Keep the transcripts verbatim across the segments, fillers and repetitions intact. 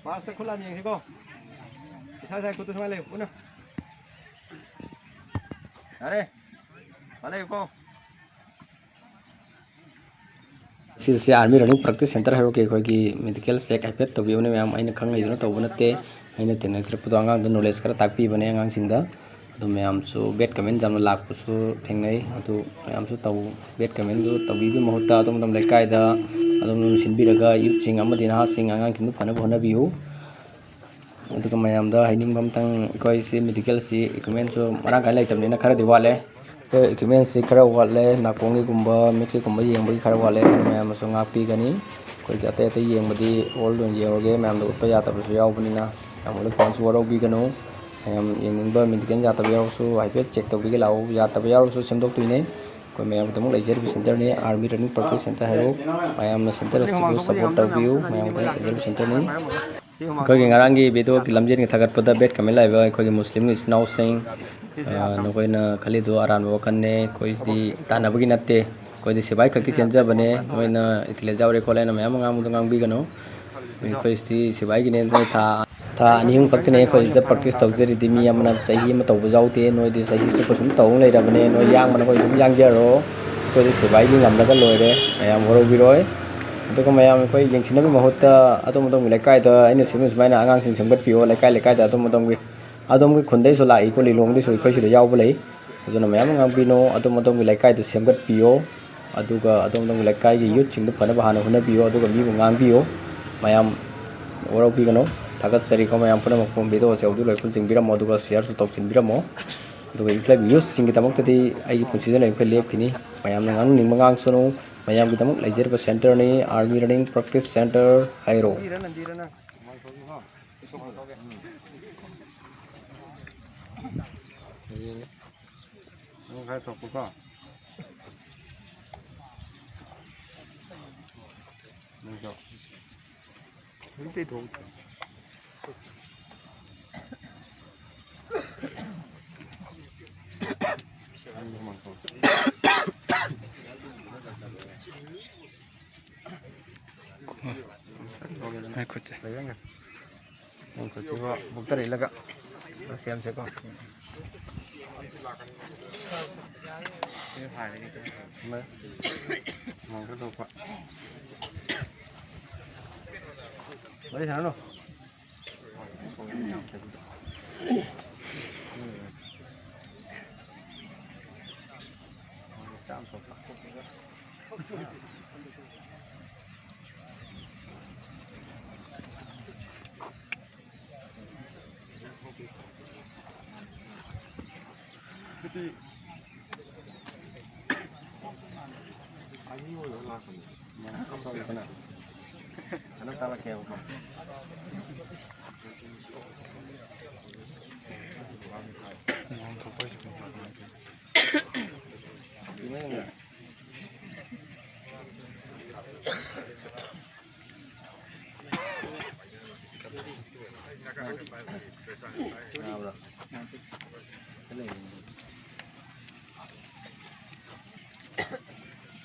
ꯃꯥꯁꯇ ꯈꯨꯠ ꯂꯥꯟ ꯌꯦꯡꯁꯤꯀꯣ꯫ ꯏꯁꯥ ꯏꯁꯥꯒꯤ ꯈꯨꯠꯇꯨ ꯁꯨꯃꯥꯏꯅ ꯂꯩꯌꯨ ꯄꯨꯟꯅ꯫ ꯌꯥꯔꯦ꯫ ꯁꯨꯃꯥꯏꯅ ꯂꯩꯌꯨꯀꯣ꯫ ꯁꯤꯁꯦ Army Running Practice Centre ꯍꯥꯏꯔꯣꯛꯀꯤ ꯑꯩꯈꯣꯏꯒꯤ medical check ꯍꯥꯏꯐꯦꯠ ꯇꯧꯕꯤꯕꯅꯦ ꯃꯌꯥꯝ꯫ ꯑꯩꯅ ꯈꯪ ꯍꯩꯗꯅ ꯇꯧꯕ ꯅꯠꯇꯦ꯫ ꯑꯩꯅ ꯊꯦꯡꯅꯖꯔꯛꯄꯗꯣ ꯑꯉꯥꯡꯗ knowledge ꯈꯔ ꯇꯥꯛꯄꯤꯕꯅꯦ ꯑꯉꯥꯡꯁꯤꯡꯗ꯫ ꯑꯗꯨ ꯃꯌꯥꯝꯁꯨ bad comment ꯌꯥꯝꯅ ꯂꯥꯛꯄꯁꯨ ꯊꯦꯡꯅꯩ꯫ ꯑꯗꯨ ꯃꯌꯥꯝꯁꯨ ꯇꯧ-, bad commentꯗꯨ ꯇꯧꯕꯤꯕꯒꯤ ꯃꯍꯨꯠꯇ ꯑꯗꯣꯝ ꯑꯗꯣꯝ ꯂꯩꯀꯥꯏꯗ ꯑꯗꯣꯝ ꯑꯗꯣꯝ ꯁꯤꯟꯕꯤꯔꯒ youthꯁꯤꯡ ꯑꯃꯗꯤ ꯅꯍꯥꯁꯤꯡ ꯑꯉꯥꯡꯁꯤꯡꯗꯨ ꯐꯅꯕ ꯍꯣꯠꯅꯕꯤꯌꯨ꯫ ꯑꯗꯨꯒ ꯃꯌꯥꯝꯗ ꯍꯥꯏꯅꯤꯡꯕ ꯑꯝꯇꯪ, ꯑꯩꯈꯣꯏꯁꯤ medicalꯁꯤ equipmentꯁꯨ ꯃꯔꯥꯡ ꯀꯥꯏꯅ ꯂꯩꯇꯕꯅꯤꯅ ꯈꯔꯗꯤ ꯋꯥꯠꯂꯦ꯫ ꯑꯩꯈꯣꯏ equipmentꯁꯤ ꯈꯔ ꯋꯥꯠꯂꯦ, ꯅꯥꯀꯣꯡꯒꯤꯒꯨꯝꯕ ꯃꯤꯠꯀꯤꯒꯨꯝꯕ ꯌꯦꯡꯕꯒꯤ ꯈꯔ ꯋꯥꯠꯂꯦ, ꯑꯗꯨꯅ ꯃꯌꯥꯝꯅꯁꯨ ꯉꯥꯛꯄꯤꯒꯅꯤ꯫ ꯑꯩꯈꯣꯏꯒꯤ ꯑꯇꯩ ꯑꯇꯩ ꯌꯦꯡꯕꯗꯤ all ꯑꯣꯏꯅ ꯌꯦꯡꯉꯒꯦ, ꯃꯌꯥꯝꯗ ꯎꯠꯄ ꯌꯥꯗꯕꯁꯨ ꯌꯥꯎꯕꯅꯤꯅ ꯃꯌꯥꯝ ꯎꯠꯂꯛꯄꯁꯨ ꯋꯥꯔꯧꯕꯤꯒꯅꯨ꯫ ꯃꯌꯥꯝ ꯌꯦꯡꯅꯤꯡꯕ medical ꯌꯥꯗꯕ ꯌꯥꯎꯔꯁꯨ ꯍꯥꯏꯐꯦꯠ check ꯇꯧꯕꯤꯒꯦ ꯂꯥꯛꯑꯣ, ꯌꯥꯗꯕ ꯌꯥꯎꯔꯁꯨ ꯁꯦꯝꯗꯣꯛꯇꯣꯏꯅꯦ꯫ ꯑꯩꯈꯣꯏ ꯃꯌꯥꯝꯒꯤꯗꯃꯛ ꯂꯩꯖꯔꯤꯕ centreꯅꯤ, Army Running Practice Centre ꯍꯥꯏꯔꯣ꯫ ꯃꯌꯥꯝꯅ centre ꯑꯁꯤꯕꯨ support ꯇꯧꯕꯤꯌꯨ, ꯃꯌꯥꯝꯒꯤꯗꯃꯛ ꯂꯩꯖꯔꯤꯕ centreꯅꯤ꯫ ꯑꯩꯈꯣꯏꯒꯤ ꯉꯔꯥꯡꯒꯤ videoꯒꯤ ꯂꯝꯖꯦꯟꯒꯤ ꯊꯥꯒꯠꯄꯗ bad comment ꯂꯥꯛꯏꯕ ꯑꯩꯈꯣꯏꯒꯤ ꯃꯨꯁꯂꯤꯝꯒꯤ ꯏꯆꯤꯟ ꯏꯅꯥꯎꯁꯤꯡ, ꯑ, ꯅꯈꯣꯏꯅ ꯈꯜꯂꯤꯗꯨ ꯑꯔꯥꯟꯕ ꯋꯥꯈꯜꯅꯦ꯫ ꯑꯩꯈꯣꯏꯗꯤ ꯇꯥꯟꯅꯕꯒꯤ ꯅꯠꯇꯦ, ꯑꯩꯈꯣꯏꯗꯤ ꯁꯤꯕꯥꯏ ꯈꯛꯀꯤ ꯆꯦꯟꯖꯕꯅꯦ꯫ ꯅꯣꯏꯅ athlete ꯌꯥꯎꯔꯦ ꯈꯣꯠꯂꯦꯅ ꯃꯌꯥꯝ ꯑꯉꯥꯡꯕꯗꯣ ꯉꯥꯡꯕꯤꯒꯅꯨ꯫ ꯑꯩꯈꯣꯏꯁꯤꯗꯤ ꯁꯤꯕꯥꯏꯒꯤꯅꯦ, ꯅꯣꯏ ꯊꯥ, ꯊꯥ ꯑꯅꯤ ꯑꯍꯨꯝ ꯈꯛꯇꯅꯦ ꯑꯩꯈꯣꯏ ꯁꯤꯗ practice ꯇꯧꯖꯔꯤꯗꯤ꯫ ꯃꯤ ꯑꯃꯅ ꯆꯍꯤ ꯑꯃ ꯇꯧꯕ ꯌꯥꯎꯗꯦ, ꯅꯣꯏꯗꯤ ꯆꯍꯤ ꯆꯨꯞꯄ ꯁꯨꯝ ꯇꯧ ꯂꯩꯔꯕꯅꯦ꯫ ꯅꯣꯏ ꯌꯥꯡꯕꯅ ꯑꯩꯈꯣꯏ ꯑꯗꯨꯝ ꯌꯥꯡꯖꯔꯣ, ꯑꯩꯈꯣꯏꯗꯤ ꯁꯤꯕꯥꯏꯒꯤ ꯉꯝꯂꯒ ꯂꯣꯏꯔꯦ, ꯃꯌꯥꯝ ꯋꯥꯔꯧꯕꯤꯔꯣꯏ꯫ ꯑꯗꯨꯒ ꯃꯌꯥꯝ ꯑꯩꯈꯣꯏ ꯌꯦꯡꯁꯤꯟꯅꯕꯒꯤ ꯃꯍꯨꯠꯇ ꯑꯗꯣꯝ ꯑꯗꯣꯝꯒꯤ ꯂꯩꯀꯥꯏꯗ ꯑꯩꯅ ꯁꯦꯝꯃꯤ ꯁꯨꯃꯥꯏꯅ ꯑꯉꯥꯡꯁꯤꯡ ꯁꯦꯝꯒꯠꯄꯤꯌꯣ, ꯂꯩꯀꯥꯏ ꯂꯩꯀꯥꯏꯗ ꯑꯗꯣꯝ ꯑꯗꯣꯝꯒꯤ, ꯑꯗꯣꯝꯒꯤ ꯈꯨꯟꯗꯩꯁꯨ ꯂꯥꯛꯏꯀꯣ, ꯂꯤꯂꯣꯡꯗꯩꯁꯨ ꯑꯩꯈꯣꯏ ꯁꯤꯗ ꯌꯥꯎꯕ ꯂꯩ꯫ ꯑꯗꯨꯅ ꯃꯌꯥꯝ ꯑꯃ ꯉꯥꯡꯕꯤꯅꯣ, ꯑꯗꯣꯝ ꯑꯗꯣꯝꯒꯤ ꯂꯩꯀꯥꯏꯗ ꯁꯦꯝꯒꯠꯄꯤꯌꯣ꯫ ꯑꯗꯨꯒ ꯑꯗꯣꯝ ꯑꯗꯣꯝꯒꯤ ꯂꯩꯀꯥꯏꯒꯤ youthꯁꯤꯡꯗꯨ ꯐꯅꯕ ꯍꯥꯟꯅ ꯍꯣꯠꯅꯕꯤꯌꯨ, ꯑꯗꯨꯒ ꯃꯤꯕꯨ ꯉꯥꯡꯕꯤꯌꯨ꯫ ꯃꯌꯥꯝ ꯋꯥꯔꯧꯕꯤꯒꯅꯨ꯫ ꯊꯥꯒꯠꯆꯔꯤꯀꯣ ꯃꯌꯥꯝ ꯄꯨꯝꯅꯃꯛꯄꯨ꯫ Videoꯁꯦ ꯍꯧꯖꯤꯛ ꯂꯣꯏ ꯐꯨꯜ ꯌꯦꯡꯕꯤꯔꯝꯃꯣ, ꯑꯗꯨꯒ shareꯁꯨ ꯇꯧꯁꯤꯟꯕꯤꯔꯝꯃꯣ꯫ ꯑꯗꯨꯒ ꯏꯟꯈꯠꯂꯛꯏꯕ youthꯁꯤꯡꯒꯤꯗꯃꯛꯇꯗꯤ ꯑꯩꯒꯤ ꯄꯨꯟꯁꯤꯗ ꯂꯩꯔꯤꯕ ꯂꯦꯞꯈꯤꯅꯤ꯫ ꯃꯌꯥꯝꯅ ꯉꯥꯡꯅꯤꯡꯕ ꯉꯥꯡꯁꯅꯨ꯫ ꯃꯌꯥꯝꯒꯤꯗꯃꯛ ꯂꯩꯖꯔꯤꯕ centreꯅꯤ, Army Running Practice Centre ꯍꯥꯏꯔꯣ꯫ ꯅꯪ ꯈꯔ ꯊꯣꯛꯄꯀꯣ꯫ ꯅꯪꯁꯨ꯫ ꯍꯧꯖꯤꯛꯇꯤ ꯊꯣꯛꯇ꯭ꯔꯦ꯫ ꯅꯪꯁꯨ ꯍꯨꯃꯥꯡ ꯊꯣꯛ꯫ ꯉꯥꯏꯈꯣꯁꯦ꯫ ꯂꯩꯔꯪꯒ꯫ ꯅꯪ ꯈꯨꯠꯁꯤꯕꯨ ꯕꯨꯛꯇꯔ ꯏꯜꯂꯒ ꯁꯦꯝꯁꯦꯀꯣ꯫ ꯃꯥꯡꯈ꯭ꯔ ꯊꯣꯛꯄ꯫ ꯋꯥꯔꯤ ꯁꯥꯟꯅꯅꯨ꯫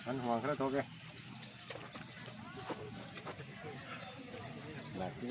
ꯅꯪ ꯍꯨꯃꯥꯡ ꯈꯔ ꯊꯣꯛꯀꯦ꯫ ꯂꯥꯛꯇꯦ꯫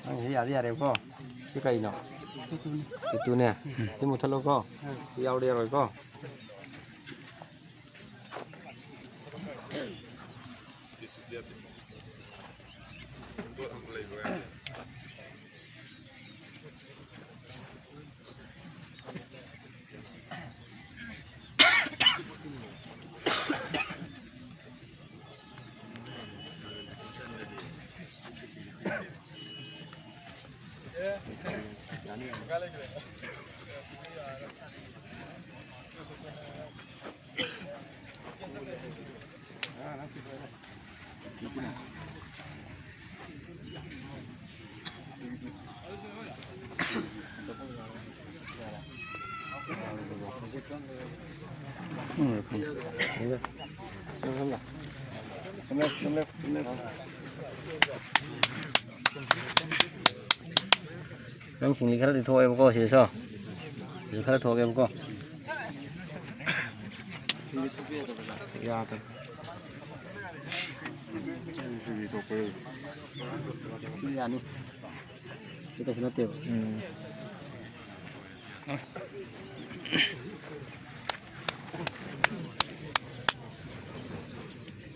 ꯅꯪ ꯁꯤ ꯌꯥꯗꯤ ꯌꯥꯔꯦꯕꯀꯣ? ꯁꯤ ꯀꯩꯅꯣ? ꯇꯨꯇꯨꯅꯦ꯫ ꯇꯨꯇꯨꯅꯦ? ꯎꯝ꯫ ꯁꯤ ꯃꯨꯠꯊꯠꯂꯣꯀꯣ꯫ ꯎꯝ꯫ ꯁꯤ ꯌꯥꯎꯔꯗꯤ ꯌꯥꯔꯣꯏꯀꯣ? ꯅꯪ ꯁꯤꯡꯂꯤ ꯈꯔꯗꯤ ꯊꯣꯛꯑꯦꯕꯀꯣ ꯁꯤꯗꯁꯨ꯫ ꯁꯤꯗ ꯈꯔ ꯊꯣꯛꯑꯦꯕꯀꯣ꯫ ꯌꯥꯗ꯭ꯔꯦ꯫ ꯁꯤꯗꯤ ꯌꯥꯅꯤ꯫ ꯁꯤ ꯀꯩꯁꯨ ꯅꯠꯇꯦꯕ꯫ ꯎꯝ꯫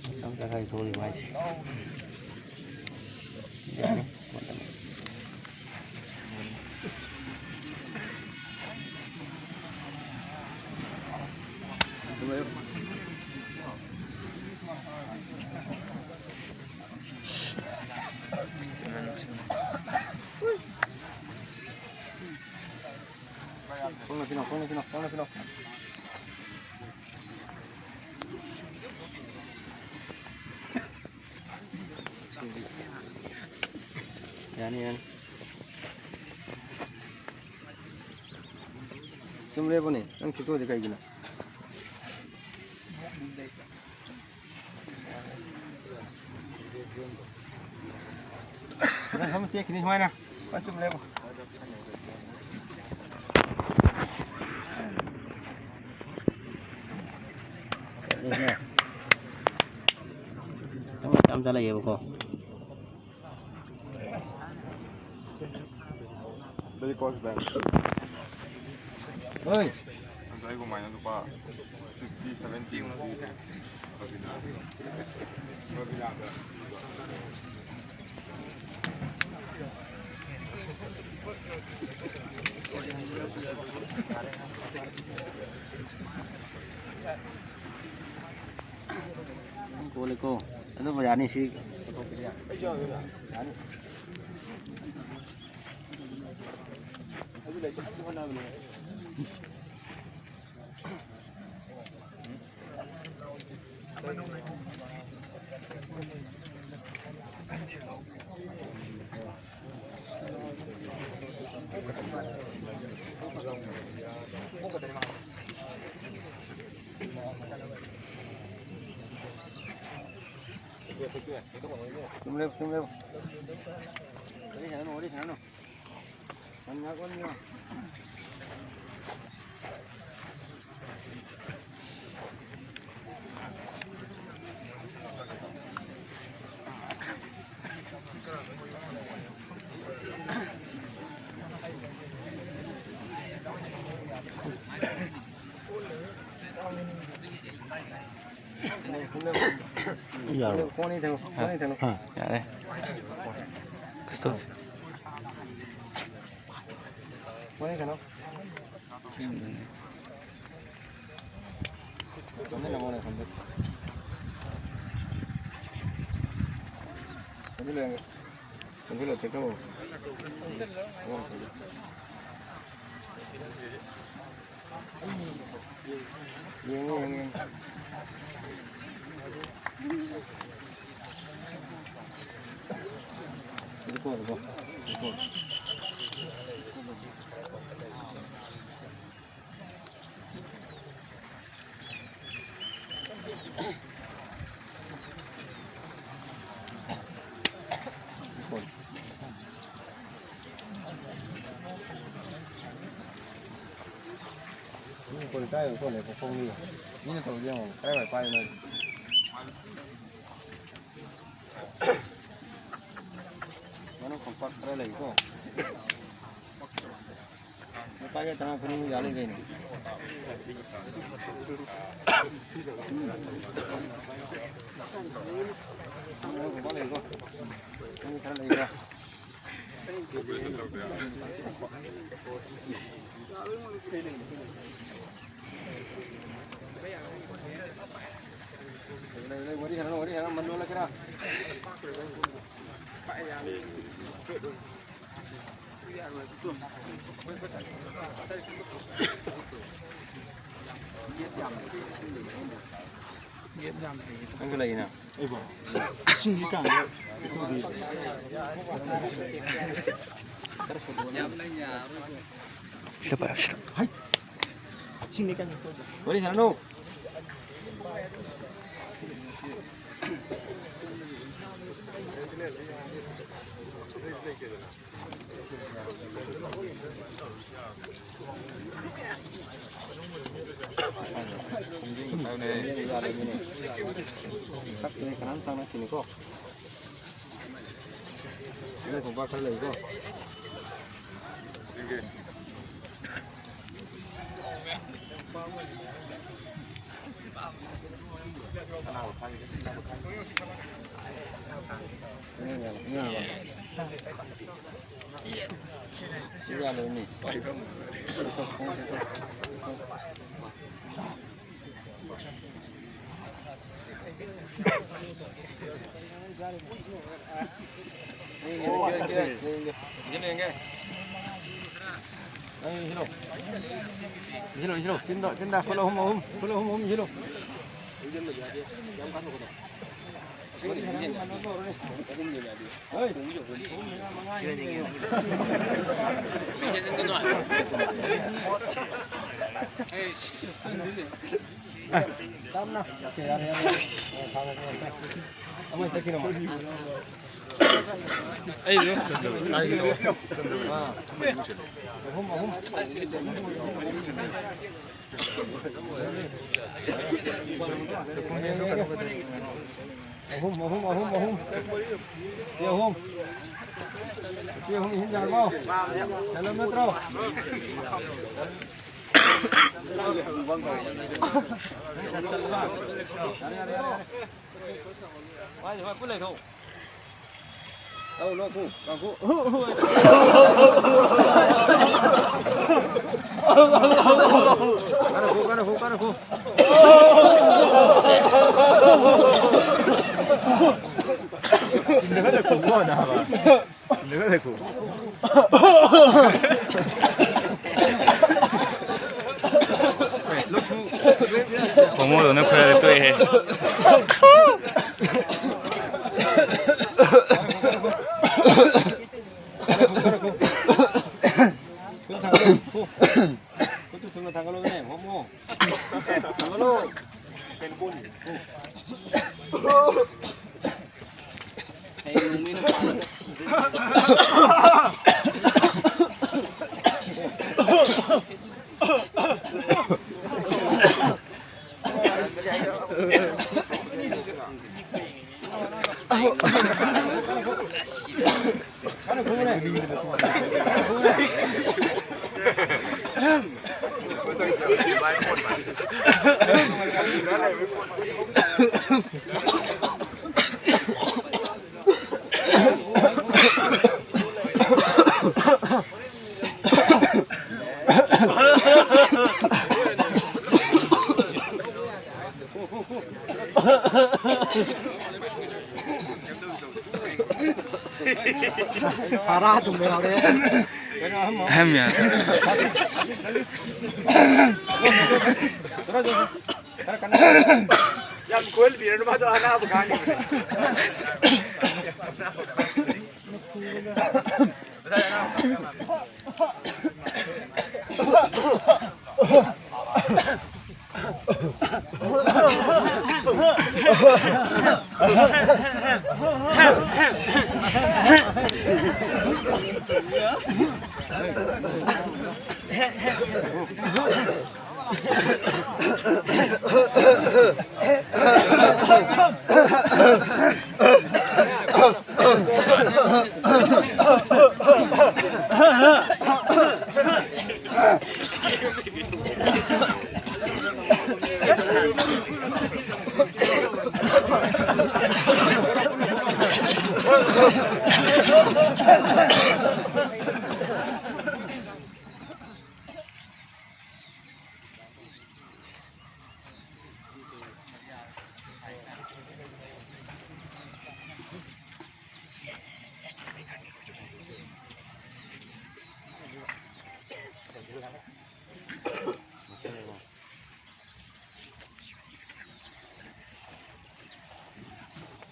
ꯃꯆꯥ ꯃꯆꯥ ꯈꯔ ꯊꯣꯛꯂꯤꯕ ꯍꯥꯏꯁꯦ꯫ ꯈꯣꯡꯅ ꯄꯤꯅꯧ, ꯈꯣꯡꯅ ꯄꯤꯅꯧ, ꯈꯣꯡꯅ ꯄꯤꯅꯧ꯫ ꯌꯥꯅꯤ, ꯌꯥꯅꯤ꯫ ꯁꯨꯝ ꯂꯦꯞꯄꯨꯅꯦ, ꯅꯪ ꯈꯤꯇꯣꯛꯑꯗꯤ ꯀꯩꯒꯤꯅꯣ? ꯅꯪ ꯁꯨꯝ ꯇꯦꯛꯈꯤꯅꯤ ꯁꯨꯃꯥꯏꯅ꯫ ꯐꯖꯅ ꯆꯨꯝ ꯂꯦꯞꯄꯨ꯫ ꯃꯆꯥ ꯃꯆꯥ ꯂꯩꯌꯦꯕꯀꯣ꯫ ꯍꯣꯏ꯫ ꯑꯗꯣ ꯑꯩꯒꯨꯃꯥꯏꯅ ꯂꯨꯄꯥ sixty, seventy ꯃꯨꯛꯇꯤ ꯀꯣꯜꯂꯦꯀꯣ꯫ ꯑꯗꯨꯕꯨ ꯌꯥꯅꯤ ꯁꯤ꯫ ꯌꯥꯅꯤ꯫ ꯁꯨꯝ ꯂꯦꯞꯄꯨ, ꯁꯨꯝ ꯂꯦꯞꯄꯨ꯫ ꯋꯥꯔꯤ ꯁꯥꯟꯅꯅꯨ, ꯋꯥꯔꯤ ꯁꯥꯟꯅꯅꯨ꯫ ꯁꯟ ꯉꯥꯛ ꯑꯣꯟꯕꯤꯔꯣ꯫ ꯌꯥꯔꯕꯣ? ꯐꯣꯟ ꯑꯅꯤ ꯊꯝꯃꯣ, ꯐꯣꯟ ꯑꯅꯤ ꯊꯝꯃꯣ꯫ ꯑꯥ, ꯌꯥꯔꯦ꯫ ꯀꯩꯁꯨ ꯇꯧꯗꯦ꯫ ꯐꯣꯟ ꯑꯅꯤ ꯊꯝꯃꯣ꯫ ꯁꯣꯝꯗꯅꯦ꯫ ꯆꯪꯁꯤꯜꯂꯛꯑꯣꯅꯦ, ꯆꯪꯁꯤꯜꯂꯛꯑꯣ꯫ ꯆꯪꯁꯤꯜꯂꯛꯑꯣ, ꯆꯪꯁꯤꯜꯂꯛꯑꯣ꯫ ꯌꯦꯡꯉꯦ, ꯌꯦꯡꯉꯦ, ꯌꯦꯡꯉꯦ꯫ ꯂꯨꯀꯣ, ꯂꯨꯀꯣ, ꯂꯨꯀꯣ꯫ ꯃꯤ ꯀꯣꯟ ꯀꯥꯏ ꯀꯣꯟ ꯂꯩ ꯈꯣꯡꯅꯤ꯫ ꯃꯤꯅ ꯇꯧꯔꯗꯤ ꯌꯦꯡꯉꯣ, ꯀꯥꯏ ꯋꯥꯏ ꯄꯥꯏꯕꯅꯣ꯫ ꯃꯅꯨꯡ ꯈꯣꯡꯄꯥꯛ ꯈꯔ ꯂꯩꯀꯣ꯫ ꯂꯨꯄꯥ ꯇꯔꯥ ꯀꯨꯟ ꯌꯥꯜꯂꯤ ꯀꯩꯅꯣ꯫ ꯂꯨꯄꯥ ꯂꯩꯀꯣ꯫ ꯅꯪ ꯈꯔ ꯂꯩꯀꯣ꯫ ꯂꯩ, ꯂꯩ, ꯋꯥꯔꯤ ꯁꯥꯟꯅꯔꯣ, ꯋꯥꯔꯤ ꯁꯥꯟꯅꯔꯣ, ꯃꯟ ꯂꯣꯜꯂꯛꯀꯦꯔꯥ? ꯅꯪꯁꯨ ꯂꯩꯅ꯫ ꯏꯁꯤꯡꯗꯤ ꯀꯥꯡꯒ ꯄꯤꯊꯣꯛꯑꯗꯤ꯫ ꯁꯤꯗ ꯄꯥꯏꯌꯣ, ꯁꯤꯗ꯫ ꯍꯩꯠ! ꯏꯁꯤꯡꯗꯤ ꯀꯥꯡꯒ ꯄꯤꯊꯣꯛꯑꯗꯤ꯫ ꯋꯥꯔꯤ ꯁꯥꯟꯅꯅꯨ꯫ ꯁꯛꯇꯨꯗꯤ ꯀꯅꯥꯝ ꯆꯥꯟꯅꯈꯤꯅꯤꯀꯣ꯫ ꯅꯣꯏ ꯈꯣꯡꯄꯥꯛ ꯈꯔ ꯂꯩꯀꯣ꯫ ꯏꯁꯤꯜꯂꯣ, ꯏꯁꯤꯜꯂꯣ, ꯆꯤꯟꯗ, ꯆꯤꯟꯗ, ꯐꯨꯜ ꯑꯍꯨꯝ, ꯑꯍꯨꯝ, ꯐꯨꯜ ꯑꯍꯨꯝ, ꯑꯍꯨꯝ ꯏꯁꯤꯜꯂꯣ꯫ ꯑꯍꯨꯝ, ꯑꯍꯨꯝ꯫ ꯑꯍꯨꯝ, ꯑꯍꯨꯝ, ꯑꯍꯨꯝ, ꯑꯍꯨꯝ꯫ ꯁꯤ ꯑꯍꯨꯝ꯫ ꯁꯤ ꯑꯍꯨꯝ ꯏꯁꯤꯡ ꯌꯥꯔꯕꯣ? ꯆꯜꯂꯕ ꯅꯠꯇ꯭ꯔꯣ? ꯌꯥꯔꯦ, ꯌꯥꯔꯦ, ꯌꯥꯔꯦ, ꯌꯥꯔꯦ꯫ ꯚꯥꯏ, ꯍꯣꯏ, ꯄꯨꯟ ꯂꯩꯊꯣꯛ꯫ ꯈꯣꯡꯃꯣꯗꯧꯅ ꯈꯣꯏꯔꯒ ꯇꯣꯛꯑꯦꯍꯦ꯫ ꯈꯨꯠꯇꯨ ꯊꯨꯅ ꯊꯥꯡꯒꯠꯂꯣꯅꯦ, ꯍꯣꯃꯣ꯫ ꯊꯥꯡꯒꯠꯂꯣ꯫ ꯊꯥꯡꯒꯠꯂꯣ꯫ ꯐꯥꯔꯥ ꯇꯨꯝꯕ ꯌꯥꯎꯔꯦ꯫ ꯑꯍꯝ ꯌꯥ꯫ ꯌꯥꯝ ꯀꯣꯏꯍꯟꯕꯤꯔꯅꯨ, ꯃꯥꯗꯣ ꯑꯅꯥꯕ ꯈꯥꯡꯉꯤꯕꯅꯦ꯫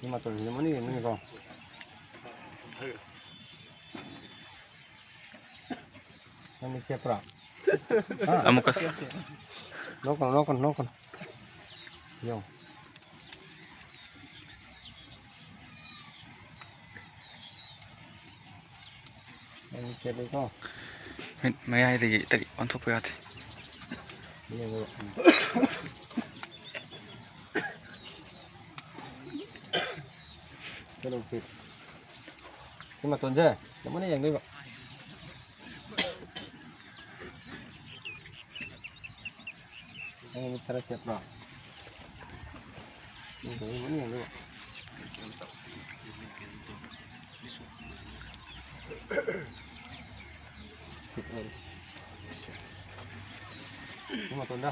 ꯁꯤ ꯃꯇꯝꯁꯤꯗ ꯃꯅꯤꯡ ꯌꯦꯡꯉꯨꯅꯦꯀꯣ꯫ ꯅꯪꯗꯤ ꯆꯦꯞꯄ꯭ꯔꯣ? ꯍꯥ? ꯑꯃꯨꯛꯀ꯫ ꯅꯣꯛꯀꯅꯨ, ꯅꯣꯛꯀꯅꯨ, ꯅꯣꯛꯀꯅꯨ꯫ ꯌꯦꯡꯉꯨ꯫ ꯅꯪ ꯈꯦꯠꯂꯦꯀꯣ꯫ ꯃꯤꯠ ꯃꯌꯥꯏꯗꯒꯤ ꯇꯔꯦꯠ ꯑꯣꯟꯊꯣꯛꯄ ꯌꯥꯗꯦ꯫ ꯌꯦꯡꯉꯣ꯫ ꯀꯩꯅꯣ ꯐꯤꯠ꯫ ꯁꯤ ꯃꯇꯣꯟꯁꯦ ꯃꯨꯟꯅ ꯌꯦꯡꯗꯣꯏꯕ꯫ ꯅꯪ ꯃꯤꯠ ꯈꯔ ꯈꯦꯠꯄ꯭ꯔꯣ? ꯌꯦꯡꯗꯣꯏꯕ, ꯃꯨꯟꯅ ꯌꯦꯡꯗꯣꯏꯕ꯫ ꯐꯤꯠ ꯑꯣꯏꯔꯦ꯫ ꯁꯤ ꯃꯇꯣꯟꯗ꯫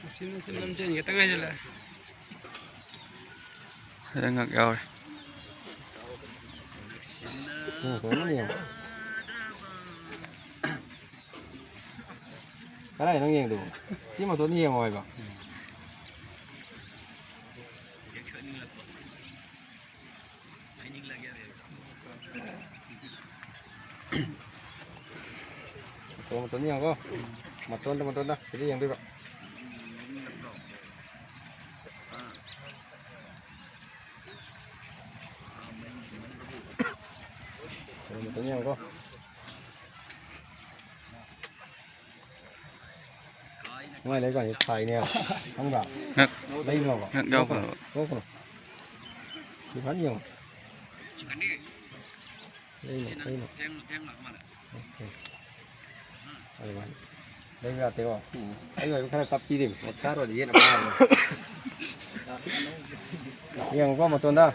ꯃꯆꯤꯟ ꯃꯆꯤꯟ ꯂꯝꯖꯦꯟ ꯈꯛꯇ ꯉꯥꯏꯁꯤꯜꯂꯛꯑꯦ꯫ ꯈꯔ ꯉꯛ ꯌꯥꯎꯔꯦ꯫ ꯁꯤ ꯃꯇꯣꯟꯗ ꯌꯦꯡꯉꯣ꯫ ꯀꯗꯥꯏ ꯅꯪ ꯌꯦꯡꯗꯣꯏꯕ? ꯁꯤ ꯃꯇꯣꯟꯗ ꯌꯦꯡꯉꯣ ꯍꯥꯏꯕ꯫ ꯃꯇꯣꯟ, ꯃꯇꯣꯟꯗ ꯌꯦꯡꯉꯣ꯫ ꯃꯇꯣꯟꯗ, ꯃꯇꯣꯟꯗ꯫ ꯁꯤꯗ ꯌꯦꯡꯗꯣꯏꯕ꯫ ꯃꯇꯣꯟ, ꯃꯇꯣꯟꯗ ꯌꯦꯡꯉꯣ꯫ ꯃꯥꯏ ꯂꯩꯕꯥꯛꯁꯦ ꯊꯥꯏꯅꯦ꯫ ꯈꯪꯕ꯭ꯔꯥ? ꯉꯛ-, ꯂꯩꯅꯣꯕ꯫ ꯉꯛ ꯌꯥꯎꯕ꯫ ꯅꯣꯛꯀꯅꯨ, ꯅꯣꯛꯀꯅꯨ꯫ ꯁꯤ ꯐꯖꯅ ꯌꯦꯡꯉꯣ꯫ ꯂꯩꯅꯣ, ꯂꯩꯅꯣ꯫ ꯑꯣꯀꯦ꯫ ꯑꯗꯨꯃꯥꯏꯅ꯫ ꯂꯩꯕ ꯌꯥꯗꯦꯀꯣ? ꯑꯩ ꯑꯣꯏꯕ ꯈꯔ ꯇꯞꯄꯤꯔꯦ꯫ ꯃꯣꯠꯈꯥꯏꯔꯣꯗꯤ ꯌꯦꯠ ꯑꯃ ꯍꯥꯏꯔꯣ꯫ ꯌꯦꯡꯉꯨꯀꯣ ꯃꯇꯣꯟꯗ꯫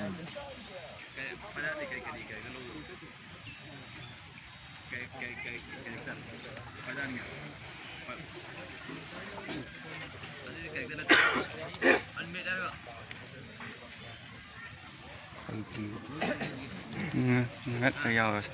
ꯎꯝ, ꯉꯛꯇ ꯌꯥꯎꯔꯁꯦ꯫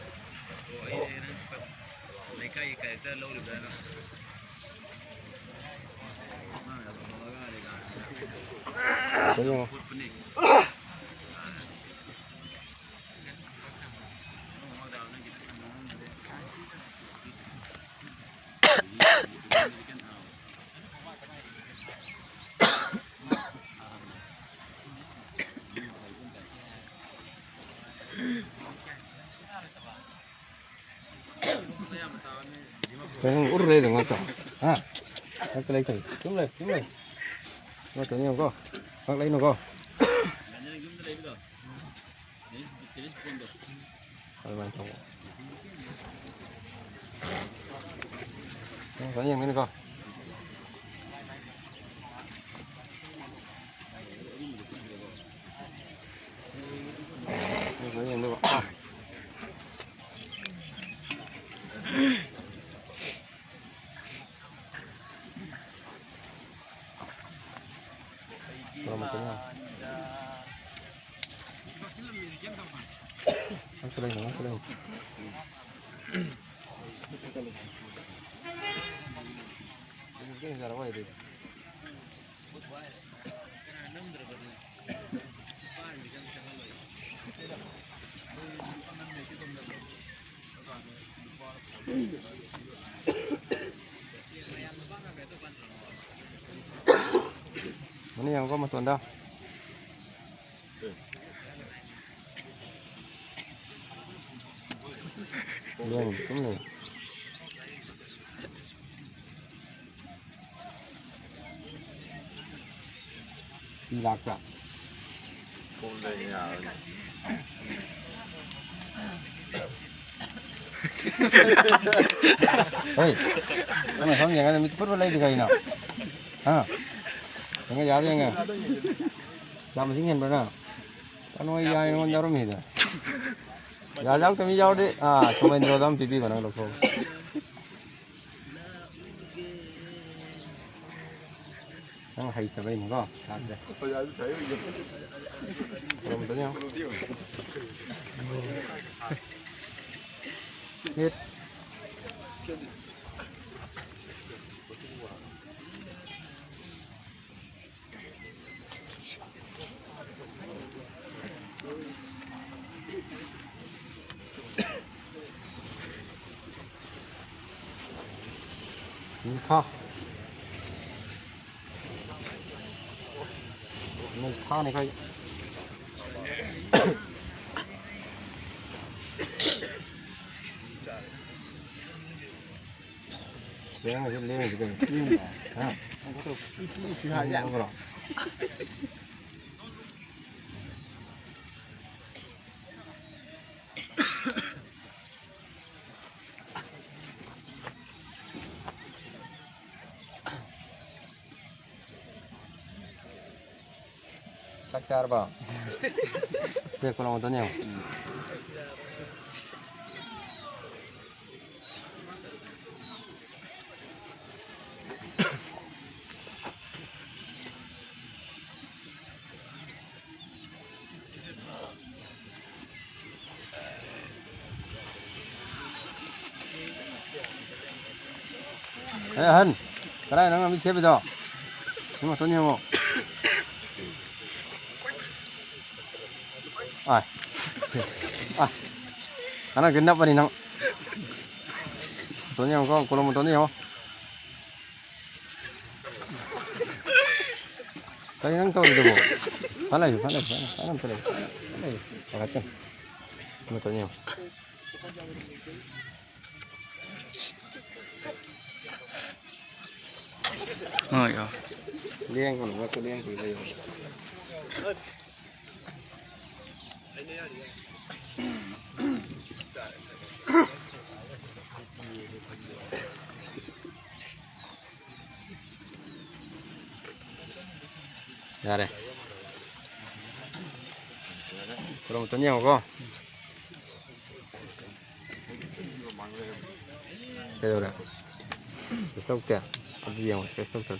ꯀꯩꯅꯣ ꯎꯔ ꯂꯩꯗꯣ ꯉꯥꯛꯇ? ꯍꯥ? ꯉꯥꯛꯇ ꯂꯩꯇ꯭ꯔꯤ꯫ ꯁꯨꯝ ꯂꯩ, ꯁꯨꯝ ꯂꯩ꯫ ꯉꯥꯛꯇ ꯌꯦꯡꯉꯨꯀꯣ꯫ ꯉꯥꯛ ꯂꯩꯅꯨꯀꯣ꯫ ꯑꯗꯨꯃꯥꯏꯅ ꯇꯧꯕ꯫ ꯉꯥꯛꯇ ꯌꯦꯡꯒꯅꯤꯀꯣ꯫ ꯉꯥꯛꯇ ꯌꯦꯡꯗꯕ꯫ ꯃꯅꯤ ꯌꯦꯡꯉꯨꯀꯣ ꯃꯇꯣꯟꯗ꯫ ꯌꯦꯡ, ꯁꯨꯝ ꯂꯩ꯫ ꯄꯤ ꯂꯥꯛꯄ꯭ꯔꯥ? ꯐꯣꯟꯗ ꯌꯥꯔꯅꯤ꯫ ꯍꯣꯏ, ꯅꯪꯅ ꯁꯨꯝ ꯌꯦꯡꯉꯒ ꯃꯤꯠ ꯄꯨꯠ ꯄꯨꯠ ꯂꯩꯗꯤ ꯀꯩꯅꯣ? ꯍꯥ? ꯌꯦꯡꯉ ꯌꯥꯕ ꯌꯦꯡꯉ꯫ ꯌꯥꯝ ꯃꯁꯤꯡ ꯍꯦꯟꯕ꯭ꯔꯥ ꯅꯪ? ꯀꯩꯅꯣ, ꯑꯩ ꯌꯥꯔꯦ, ꯅꯉꯣꯟꯗ ꯌꯥꯎꯔꯝꯃꯤꯗ꯫ ꯌꯥ ꯌꯥꯎꯗꯕ ꯃꯤ ꯌꯥꯎꯔꯗꯤ, ꯑꯥ, ꯁꯣꯃꯦꯟꯗ꯭ꯔꯣꯗ ꯑꯃ ꯄꯤꯕꯤꯈꯣ, ꯅꯪ ꯂꯧꯊꯣꯛꯑꯣ꯫ ꯅꯪ ꯍꯩꯇꯕꯩꯅꯤꯀꯣ, ꯌꯥꯗ꯭ꯔꯦ꯫ ꯉꯝꯗꯅꯤ ꯌꯦꯡꯉꯣ꯫ ꯃꯤꯠ꯫ ꯅꯤꯡꯈꯥ꯫ ꯅꯤꯡꯈꯥꯅꯤ ꯑꯩꯈꯣꯏ꯫ ꯂꯦꯡꯉꯁꯤ, ꯂꯦꯡꯉꯁꯤ ꯀꯩꯅꯣ? ꯂꯦꯡꯉꯣ꯫ ꯍꯥ? ꯏꯆꯤ ꯏꯆꯤ ꯍꯥꯏ ꯌꯥꯝ ꯂꯦꯡꯕ꯭ꯔꯣ? ꯆꯥꯛ ꯆꯥꯔꯕꯣ? ꯄꯦꯛꯄ ꯂꯥꯎꯗꯅꯦ꯫ ꯑꯦ ꯑꯍꯟ, ꯀꯗꯥꯏ ꯅꯪꯅ ꯃꯤꯠ ꯁꯦꯞꯄꯤꯗꯣ? ꯅꯪ ꯃꯇꯣꯟ ꯌꯦꯡꯉꯣ꯫ ꯑꯥꯏ꯫ ꯑꯥꯏ꯫ ꯍꯟꯗꯛꯇꯤ ꯅꯞꯄꯅꯤ ꯅꯪ꯫ ꯃꯇꯣꯟ ꯌꯦꯡꯉꯣꯀꯣ, ꯀꯣꯂꯣꯝ ꯃꯇꯣꯟꯗ ꯌꯦꯡꯉꯣ꯫ ꯀꯔꯤ ꯅꯪ ꯇꯧꯔꯤꯗꯨꯕꯣ? ꯐꯠ ꯂꯩꯌꯨ, ꯐꯠ ꯂꯩꯌꯨ, ꯐꯠ ꯂꯩꯌꯨ, ꯐꯠ ꯑꯝꯇ ꯂꯩꯌꯨ, ꯐꯠ ꯂꯩꯌꯨ꯫ ꯄꯥꯈꯠꯀꯅꯨ꯫ ꯃꯇꯣꯟ ꯌꯦꯡꯉꯣ꯫ ꯍꯣꯏ, ꯑꯣ꯫ ꯂꯦꯡꯒꯅꯨ, ꯉꯥꯛꯇ ꯂꯦꯡꯗꯕꯤ ꯂꯩꯌꯨ꯫ ꯌꯥꯔꯦ꯫ ꯀꯣꯂꯣꯝ ꯃꯇꯣꯟ ꯌꯦꯡꯉꯣꯀꯣ꯫ ꯀꯩꯗꯧꯔꯦ? ꯀꯩꯁꯨ ꯇꯧꯗꯦ꯫ ꯑꯗꯨ ꯌꯦꯡꯉꯣ, ꯀꯩꯁꯨ ꯇꯧꯗꯦ꯫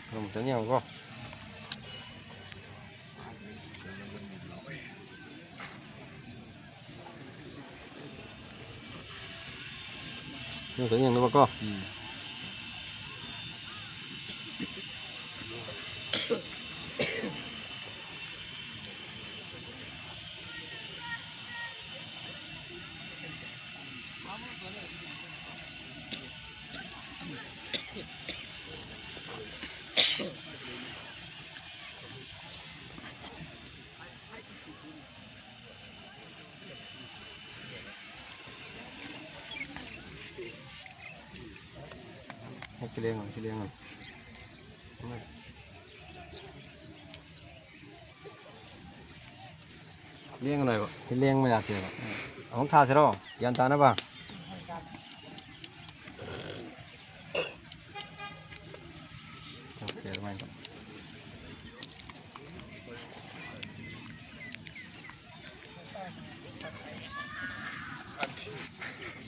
ꯀꯣꯂꯣꯝ ꯃꯇꯣꯟ ꯌꯦꯡꯉꯣꯀꯣ꯫ ꯅꯪ ꯈꯤꯇꯪ ꯌꯦꯡꯅꯕꯀꯣ꯫ ꯎꯝ꯫ ꯁꯤ ꯂꯦꯡꯒꯅꯨ, ꯁꯤ ꯂꯦꯡꯒꯅꯨ꯫ ꯂꯦꯡꯒꯅꯨ ꯍꯥꯏꯕ꯫ ꯁꯤ ꯂꯦꯡꯕ ꯌꯥꯗꯦꯕ꯫ ꯑꯃꯨꯛ ꯊꯥꯁꯤꯔꯣ? ꯒ꯭ꯌꯥꯟ ꯇꯥꯅꯕ꯫ ꯑꯣꯀꯦ, ꯑꯗꯨꯃꯥꯏꯅ ꯇꯧ꯫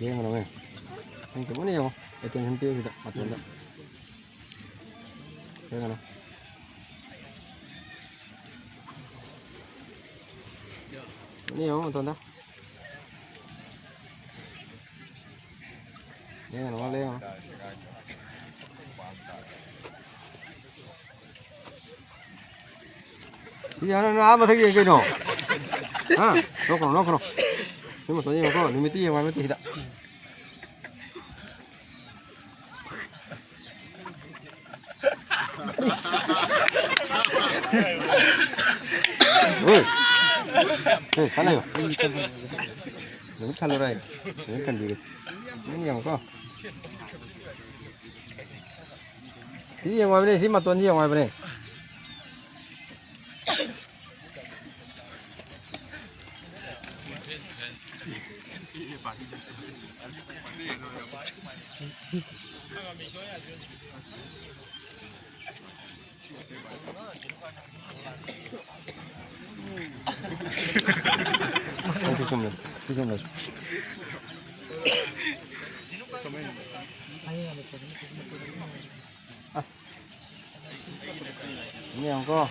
ꯌꯦꯡꯉꯨꯅꯦ꯫ ꯅꯪ ꯇꯨꯃꯤꯟꯅ ꯌꯦꯡꯉꯣ꯫ ꯑꯦꯇꯦꯟꯁꯟ ꯄꯤꯌꯨ ꯁꯤꯗ, ꯃꯇꯣꯟꯗ꯫ ꯌꯦꯡꯉꯨꯅꯦ꯫ ꯇꯨꯃꯤꯟꯅ ꯌꯦꯡꯉꯣ, ꯃꯇꯣꯟꯗ꯫ ꯂꯦꯡꯒꯅꯨ, ꯂꯦꯡꯒꯅꯨ꯫ ꯁꯤ ꯍꯥꯟꯅ ꯅꯪ ꯑꯥ ꯃꯊꯛ ꯌꯦꯡ ꯀꯩꯅꯣ? ꯍꯥ? ꯅꯣꯛꯀꯅꯨ, ꯅꯣꯛꯀꯅꯨ꯫ ꯁꯤ ꯃꯇꯣꯟ ꯌꯦꯡꯉꯨꯀꯣ, ꯅꯨꯃꯤꯠꯇꯤ ꯌꯦꯡꯉꯨ ꯍꯥꯏꯕ ꯅꯠꯇꯦ ꯁꯤꯗ꯫ ꯍꯣꯏ꯫ ꯍꯦ, ꯁꯥꯟꯅꯌꯣ꯫ ꯅꯨꯃꯤꯠ ꯈꯜꯂꯨꯔꯣ ꯑꯩ꯫ ꯅꯨꯃꯤꯠ ꯈꯟꯕꯤꯒꯦ꯫ ꯅꯪ ꯌꯦꯡꯉꯨꯀꯣ꯫ ꯁꯤ ꯌꯦꯡꯉꯨ ꯍꯥꯏꯕꯅꯦ, ꯁꯤ ꯃꯇꯣꯟꯁꯤ ꯌꯦꯡꯉꯨ ꯍꯥꯏꯕꯅꯦ꯫ ꯌꯦꯡꯉꯨꯀꯣ꯫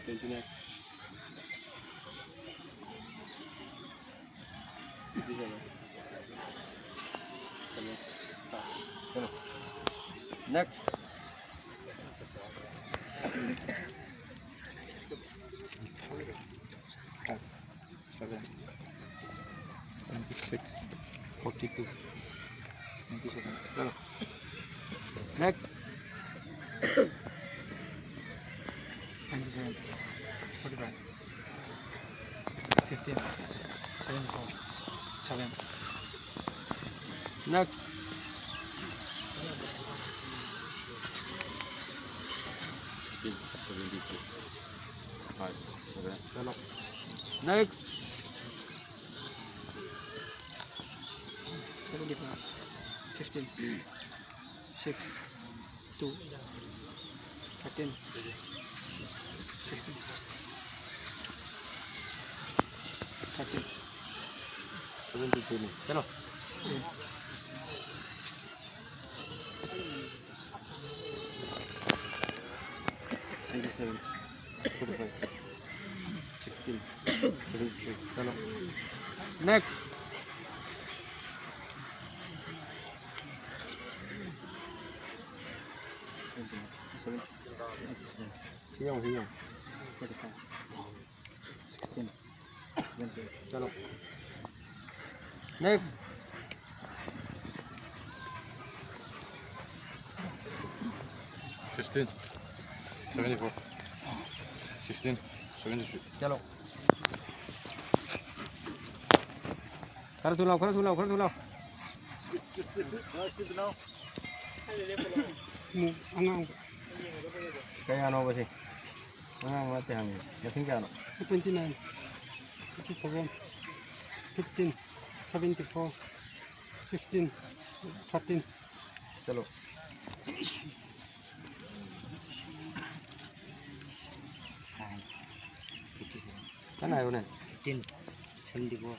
Twenty nine. Next. Seven. Twenty six. Forty two. Twenty seven. Chalo. Next. Twenty seven. Forty five. Fifteen. Seventy four. Seven. Next. Sixteen. Seventy two. Five. Seven. Chalo. Next. Seventy five. Fifteen. Six. Two. Thirteen. Sixteen. Thirteen. Seventy two. Chalo. Twenty seven. Forty five. Sixteen. Seventy three. Chalo. Next. Seventeen. Seventeen. Siyong, siyong. Forty five. Sixteen. Seventeen. Chalo. Next. Fifteen. Seventy four. Sixteen. Seventy three. Chalo. Khara thulao, khara thulao, khara thulao. Mu-, angang. Kaya ano ba si? Angang mati hangin. Masing kaya ano? Twenty nine. Fifty seven. Fifteen. Seventy four. Sixteen. Thirteen. Chalo. Kana hai ho na? Fifteen. Seventy four.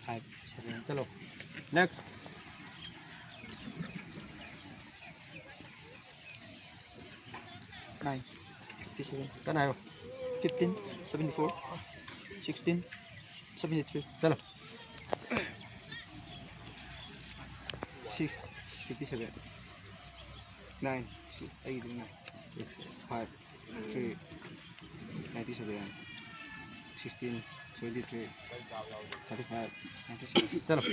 Five. Seven. Chalo. Next. Nine, fifty seven. ꯀꯟꯅ ꯍꯥꯏꯌꯣ. Fifteen, seventy four, sixteen, seventy three. ꯆꯠꯂꯣ. Six, fifty seven. Nine, ꯑꯩꯒꯤꯗꯤ nine. Six, five, three, ninety seven. Sixteen, seventy three, thirty five, ninety six. ꯆꯠꯂꯣ.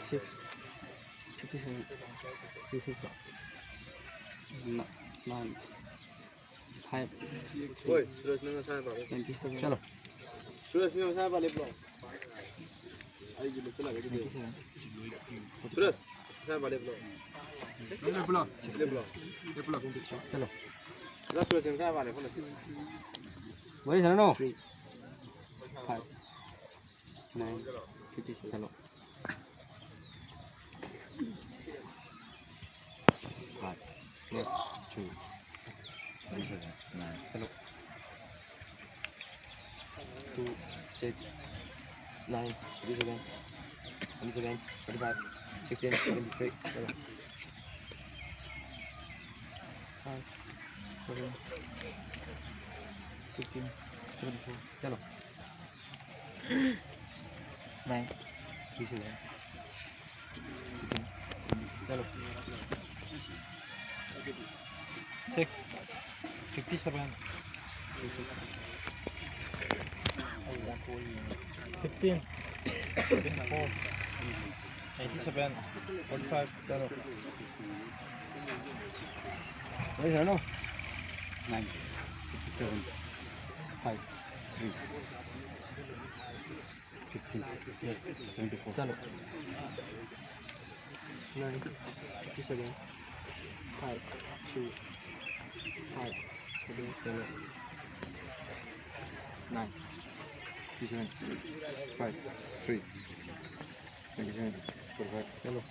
Six, fifty seven. Fifty six. Nine, five, three, twenty seven. ꯆꯠꯂꯣ. ꯁꯨꯔꯖ, ꯅꯪ ꯅꯁꯥ ꯄꯥꯜꯂꯦ꯫ ꯑꯩꯒꯤ ꯂꯦꯞꯁꯤꯜꯂꯛꯑꯒꯦ ꯑꯗꯨꯗꯤ꯫ Twenty seven. ꯁꯨꯔꯖ, ꯅꯁꯥ ꯄꯥꯜꯂꯦ ꯄꯨꯂꯞ꯫ ꯂꯦꯞꯄꯨꯂꯣ꯫ ꯂꯦꯞꯄꯨꯂꯣ꯫ ꯆꯠꯂꯣ꯫ ꯁꯨꯔꯖ, ꯅꯪ ꯅꯁꯥ ꯄꯥꯜꯂꯦ ꯐꯣꯟ꯫ ꯋꯥꯔꯤ ꯁꯥꯟꯅꯅꯣ꯫ Three, five, nine, fifty seven. ꯆꯠꯂꯣ꯫ Five, four, three, twenty seven, nine. ꯆꯠꯂꯣ꯫ Two, six, nine, thirty seven, twenty seven, thirty five, sixteen, seventy three. ꯆꯠꯂꯣ꯫ Five, seven, fifteen, seventy four. ꯆꯠꯂꯣ꯫ Nine, three seven. ꯆꯠꯂꯣ꯫ Six, fifty seven. Fifteen, twenty four, ninety seven, forty five. ꯆꯠꯂꯣ꯫ ꯋꯥꯔꯤ ꯁꯥꯟꯅꯅꯣ꯫ Nine, fifty seven, five, three, fifteen, seventy four. ꯆꯠꯂꯣ꯫ Nine, fifty seven, five, three, five, seven. ꯆꯠꯂꯣ꯫ Nine, fifty seven, five, three, twenty seven, forty five. ꯆꯠꯂꯣ꯫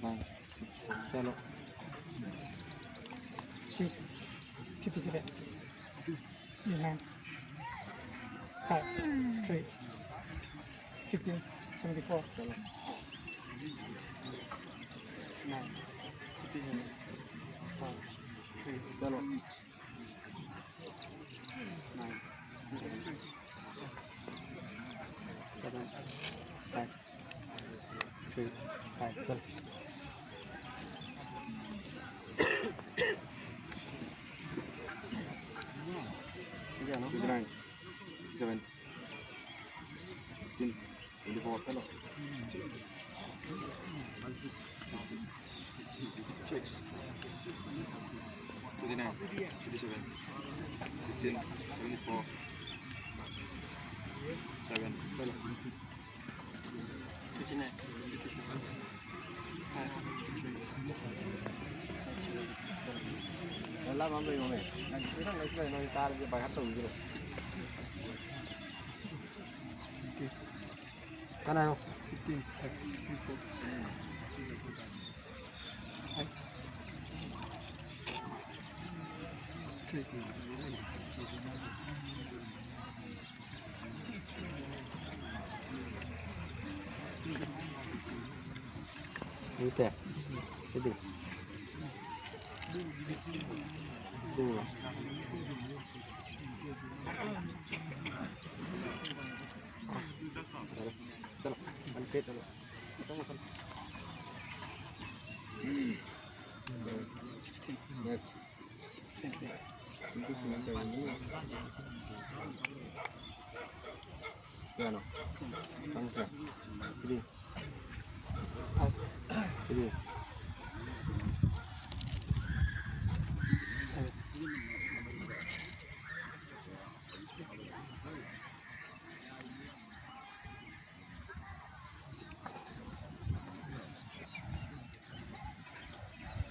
Nine, ꯆꯠꯂꯣ꯫ Six, fifty seven, nine, five, three, fifteen, Seventy four. Nine. Fifty seven. Four. Three. चलो. Nine. Seven. Five. Three. Five. चलो. ठीक है ना? Nine. Seven. Fifteen. Twenty four. चलो. Six. Twenty nine. Twenty seven. Sixteen. Twenty four. Seven. चलो. Fifty nine. ꯂꯥꯞꯅ ꯑꯃ ꯂꯩꯔꯣꯅꯦ꯫ ꯅꯪ ꯈꯤꯇꯪ ꯂꯩꯁꯤꯜꯂꯛꯑꯦ, ꯅꯪ ꯇꯥꯔꯗꯤ ꯕꯥꯏ ꯍꯥꯔꯠ ꯇꯧꯈꯤꯗ꯭ꯔꯣ? ꯀꯅꯥꯅꯣ? Fifteen. ꯂꯩꯇꯦ꯫ ꯁꯤꯗꯤ꯫ ꯎꯝ꯫ ꯌꯥꯔꯦ꯫ ꯆꯠꯂꯣ꯫ ꯍꯟꯗ꯭ꯔꯦꯠ ꯆꯠꯂꯣ꯫ ꯃꯊꯪ ꯃꯊꯪ꯫ ꯅꯦꯛꯁ꯫ ꯀꯌꯥꯅꯣ? ꯆꯪꯗ꯭ꯔꯦ꯫ ꯊ꯭ꯔꯤ꯫ ꯊ꯭ꯔꯤ꯫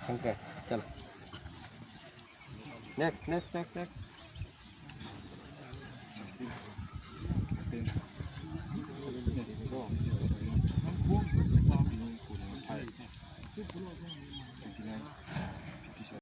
ꯈꯪꯗ꯭ꯔꯦ꯫ ꯆꯠꯂꯣ꯫ Next, next, next, next. Sixteen. Fifteen. Yes, so. Five. Twenty-nine.